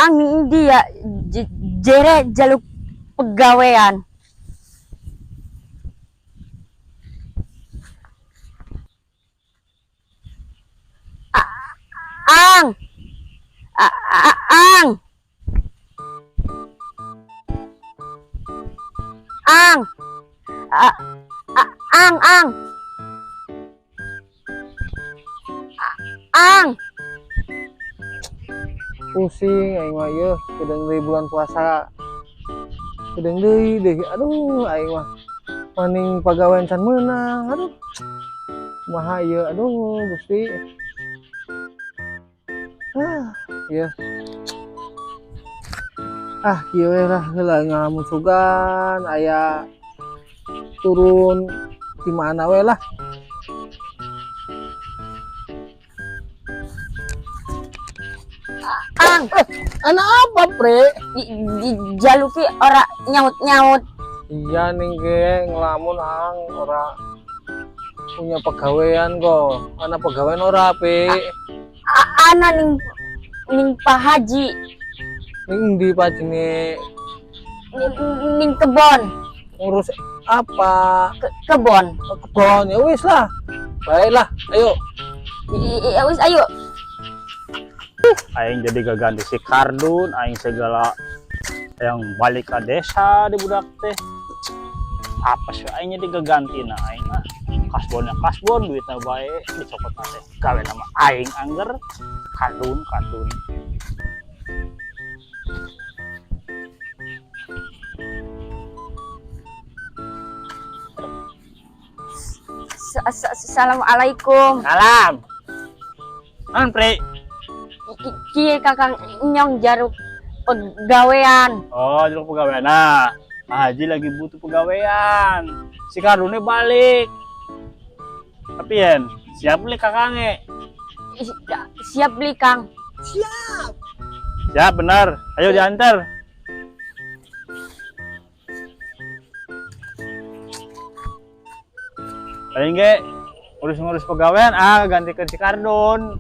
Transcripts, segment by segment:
Aang dia jere jaluk pegawean. Ang. Ang. Ang. Ang, ang. Ang. Pusing aing mah ieu kedeung deui bulan puasa. Kedeung deui deui. Aduh, aing mah maning pagawean can meunang. Aduh. Kumaha ieu? Aduh, Gusti. Ah, ieu. Ah, kieu we lah heula ngalamun sugan aya turun di mana we lah. Ang. Anak apa, Pre? Jaluki ora nyaut-nyaut. Iya ning ge ngelamun ang ora punya pegawaian kok. Ana pegawaian ora, Pe? Ana ning ning Pak Haji. Ning ndi Pak Jine? Ning kebon. Ngurus apa? Kebon. Oh, kebon. Ya wis lah. Baiklah, ayo. Ya wis ayo. Aing jadi gaganti si Kardun, aing segala yang balik ke desa di budak teh. Apa sih aing jadi gaganti nah aing mah. Kasbonnya kasbon, duitnya bae dicokot teh. Gawe nama aing angger Kardun, Kardun. Assalamualaikum. Salam. An, Pri? Kieu Kakang nyong jaruk pegawean. Oh, jaruk pegawean. Nah, Pak Haji lagi butuh pegawean. Si Kardunnya balik. Tapi Yen, siap beli kakange? Siap beli, Kang. Siap. Siap, benar. Ayo diantar. Paling ge ngurus-ngurus pegawean, ganti ke si Kardun.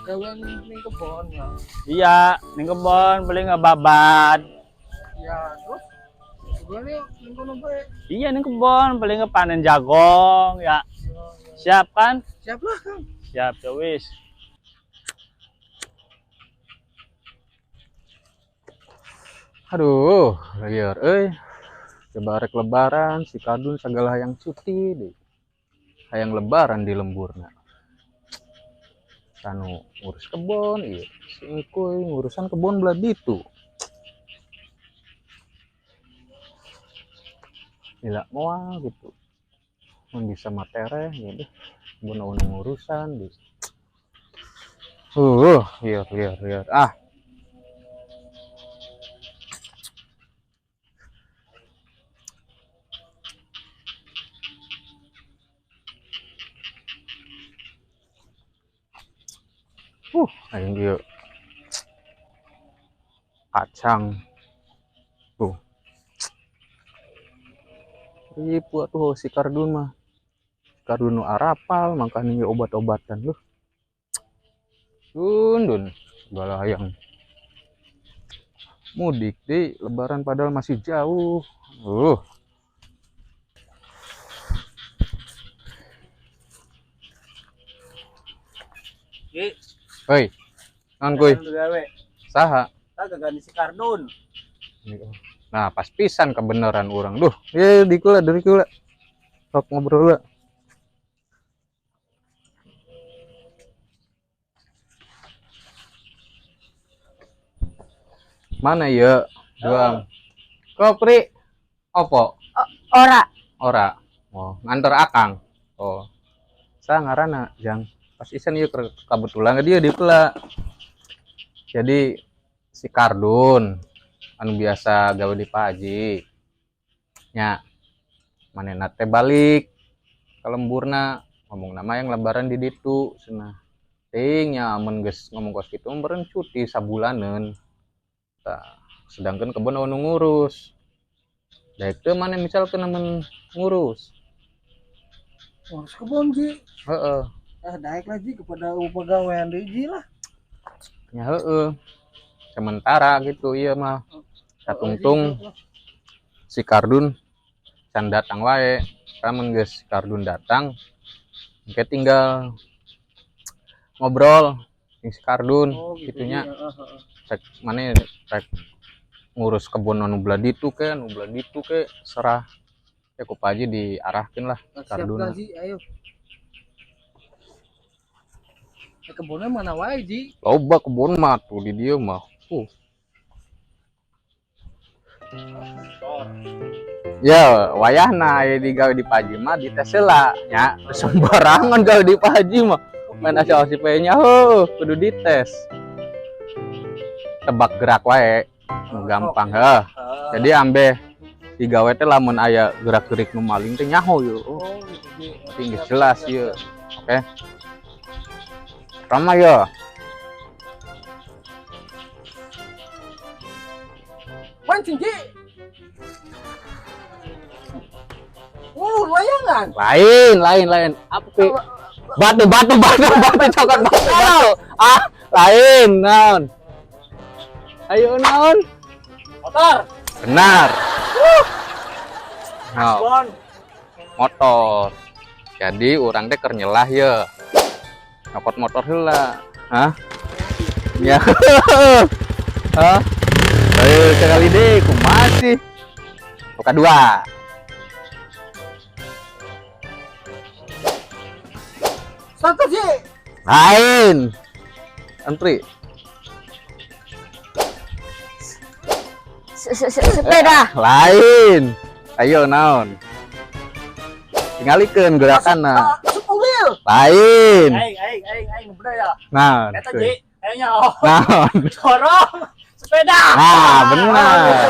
Gawean ning kebon ya. Iya, ning kebon paling ngebabat. Ya, terus gawean ning kono bae. Iya, ning kebon paling ngepanen jagung ya. Ya, ya. Siap kan? Siap lah, Kang. Siap, ya wis. Aduh, liar euy. Coba rek lebaran si Kardun segala hayang cuti deh. Hayang lebaran di lemburna. Kanu ngurus kebon, iya. Si Engkuy ngurusan kebon belah ditu. Gila moal gitu. Mun bisa matere gitu. Mun ngurusan di. Liar, liar, liar. Ah. Aing ieu kacang. Tuh. Ripu atuh si Kardun mah. Si Kardun nu arapal mangkana ieu obat-obatan leuh. Dun dun segala hayang mudik di lebaran padahal masih jauh. Ki. Hoi. Naon kuy? Saha? Saha ganti si Kardun. Nah, pas pisan kebenaran urang. Duh, ye dikula dari kula. Sok ngobrol lah. Mana ya? Doang. Kopri opo? Ora. Ora. Oh, nganter akang. Oh. Sa ngaranna jang. Pas isan ieu kebetulan dia di pela. Jadi si Kardun anu biasa gawe di Pak Haji. Nya manehna teh balik ke lemburna ngomong nama yang lebaran di ditu cenah. Ting nya amun geus ngomong kos kitu meureun cuti sabulaneun. Tah, sedangkan kebon anu ngurus. Daek teu maneh misalkeun amun ngurus. Ngurus kebon, Ji. Heeh. Ah, daek lah, Ji, kepada pegawaian deui, Ji lah. Nya heueuh. Sementara gitu iya mah. Katungtung si Kardun can datang wae. Lamun geus si Kardun datang, engke tinggal ngobrol jeung si Kardun Oh, gitu. gitunya. Ji. Heeh, heeh. Rek mana rek ngurus kebun anu belah ditu ke, anu belah ditu ke, serah. Ya ku Pak Haji diarahkeun lah Nah, siap Kardun. lah, Ji, ayo. Eh, kebunnya mana wae, Ji? Loba kebun mah tuh di dieu mah. Ya, wayahna aya digawe di Pak Haji mah dites heula nya. Sembarangan gawe di Pak Haji mah. Main asal si nya heuh, kudu dites. Tebak gerak wae, nu gampang heuh. Jadi ambe digawe teh lamun aya gerak-gerik nu maling teh nyaho yeuh. Oh, Oh, gitu, Ji. tinggi jelas ieu. Oke. Rama ya. Mancing, Ji. Layangan. Lain, lain, lain. Apa sih? Batu, batu, batu, batu, coklat, batu, batu. Ah, lain, naon. Ayo, naon. Motor. Benar. Nah, Bon. motor. Jadi urang teh keur nyelah ya. Nyokot motor heula. Hah? Ya. Hah? Ayo sekali deh, kumaha sih? Buka dua. Satu, Ji. Lain. Antri. Sepeda. Lain. Ayo naon. Tingalikeun gerakanna. Ah, masuk mobil. Lain. Aing, aing, aing, aing, bener ya. Naon. Eta Ji, aingnya oh. Naon. Dorong sepeda. Nah, benar.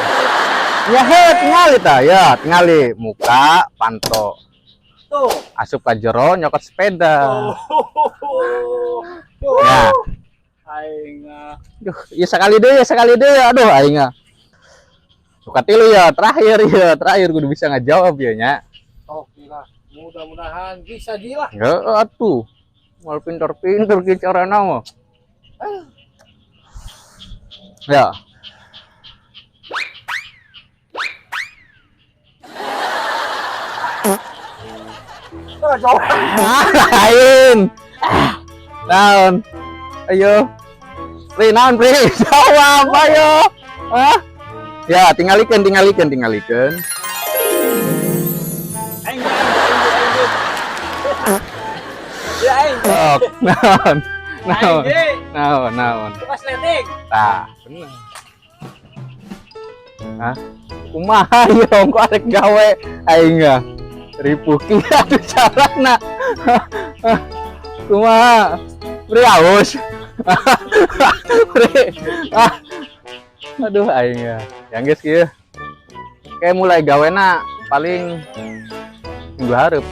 Ya he, tingali ta, ya, tingali muka panto. Tuh. Asup ka jero nyokot sepeda. Tuh. Tuh. Ya. Aing ah. Duh, ya sekali deh, ya sekali deh. Aduh, aing ah. Suka tilu ya, terakhir kudu bisa ngajawab ya nya. Oke lah. Mudah-mudahan bisa, Ji lah. Ya atuh. Mal pinter-pinter ki carana mah. Ya. Ah, jauh. Lain. Naon? Ayo. Pri, naon, Pri? Jawab, ayo. Hah? Ya, tingalikeun, tingalikeun, tingalikeun. Aing, aing, aing, aing. Ya aing. Sok, naon? Aing, Naon? Ji. Naon, naon? Tukang sleting. Tah, bener. Hah? Kumaha ieu ongko arek gawe aing ah. Ripuh kieu atuh carana. Kumaha? Pri aus. Pri. Ah. Aduh aing ya. Yang geus kieu. Kayak mulai gawena paling minggu hareup.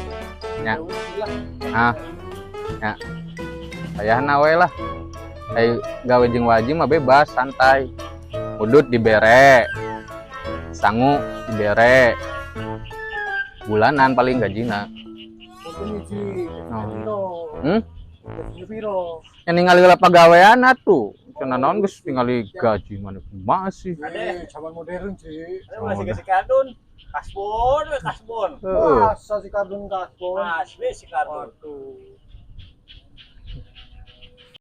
Ya. Ah. Ya. Ayahna we lah. Ayo gawe jeung wajib mah bebas, santai. Udut dibere. Sangu dibere. Bulanan paling gajina. Mungkin Ji. Oh. Piro. Gajinya piro? Yang ningali heula pagawean atuh. Cenah naon geus ningali gaji mana kumaha sih. Eh, zaman modern, Ji. Ada masih ke si Kardun. Kasbon, we kasbon. Heeh. Masa si Kardun kasbon? Asli si Kardun. Waduh.